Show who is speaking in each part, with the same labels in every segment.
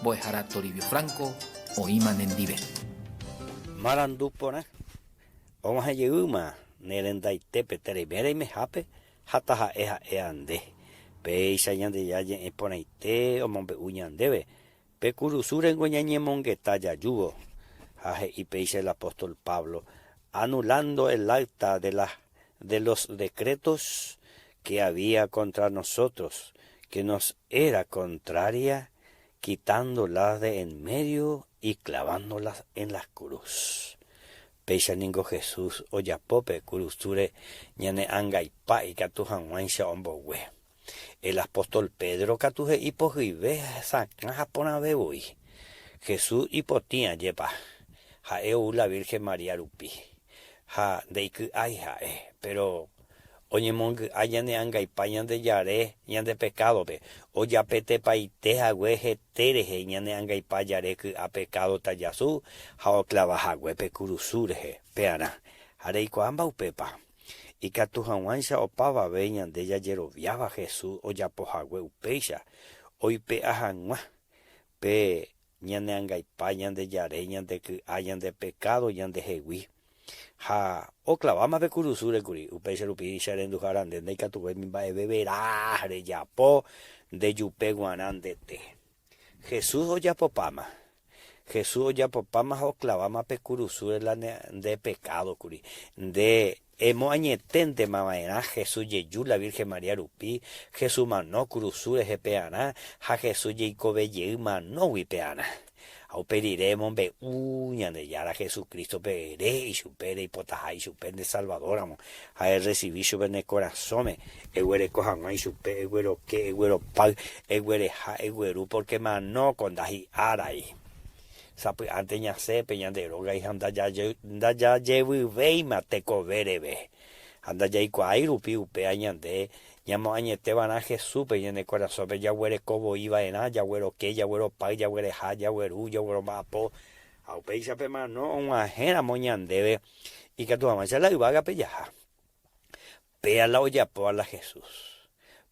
Speaker 1: Mbo'ehára Toribio Franco oĩma nendive.
Speaker 2: Marandu porã, og̃uahẽ jeýma ne rendaitépe tereime reimehápe ha taha'e ha'éva nde. Péicha Ñandejára ñe'ẽ porãite omombe'u ñandéve pe kurusúrengo ñañemongeta jajúvo. Ha he'i péicha el apóstol Pablo, anulando el acta de la de los decretos que había contra nosotros, que nos era contraria, quitándolas de en medio y clavándolas en la cruz. Péicha ningo Jesús ojapo pe kurusúre ñane angaipa ikatu hag̃uáicha ombogue. El apóstol Pedro katu he'i pohyive hesakã ha porãve voi. Jesús ipotĩ ajépa, ha'e ou la Virgen María rupi. Ha ndeiky'ái ha'e, péro oñemongy'a ñane angaipa Ñandejare ñande pekádope, ojapetepaite hague hete rehe ñane angaipa jare ky'a pekádo tajasu ha oklava hague pe kurusu rehe. Pearã, ha reikuaa mba'upépa? Ikatu hag̃uáicha opavave ñande jajeroviáva Jesús ojapo hague upéicha, oipe'a hag̃ua pe ñane angaipa, ñande jare, ñande ky'a, ñande pekádo ñandehegui. Ha oklaváma pe kurusúre kuri, upéicha rupi che renduhára nde ndaikatuvéimi mba'eve vera rejapo nde jupe guarã ndete. Jesús ojapopáma. Jesús ojapopáma ha oklaváma pe kurusúre la nde pekádo kuri. Nde emoañeténtema va'erã Jesús jeju la Virgen María rupi, Jesús mano kurusu rehe pearã ha Jesús jeikove jey manógui pearã. Ha upe rire emombe'u Ñandejára Jesucristo-pe ere ichupe reipotaha ichupe nde Salvador ramo ha erresivi chupe ne korasõme, eguereko hag̃ua ichupe, egueroke, egueropáy, eguereha, egueru, pórke mano ko ndahi'árai. Sapy'ánte ñasẽ pe ñande rógagui ha ndajajevyvéima tekove reve. Ha ndajaikuaái rupi upéva ñande Ñamoañete va'erã Jesúspe ñane korasõpe jaguereko voi va'erã, jagueroke, jagueropáy, jaguereha, jagueru, jagueromba'apo, ha upéicha pe mano og̃uahẽ ramo ñandéve ikatu hag̃uáicha la yvágape jaha. Péa la ojapóva la Jesús.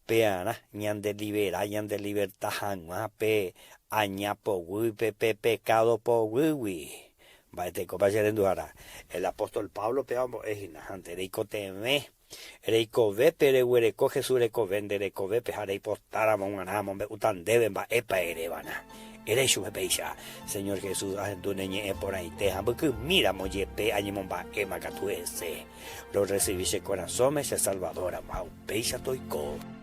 Speaker 2: Pearã ñandelivera, ñandeliverta hag̃ua pe aña poguýpe, pe pekádo poguýgui. Mba'etekópa che renduhára? El apóstol Pablo péva ombo'e hína, ha nde reikotevẽ Reikovépe reguereko Jesús rekove nde rekovépe ha reipotáramo g̃uarã amombe'úta ndéve mba'épa ereva'erã. Ere chupe péicha, Señor Jesús, ahendu ne ñe'ẽ porãite ha mbykymíramo jepe añemomba'éma katu hese. Rorresivi che korasõme che Salvador-ramo ha upéicha toiko.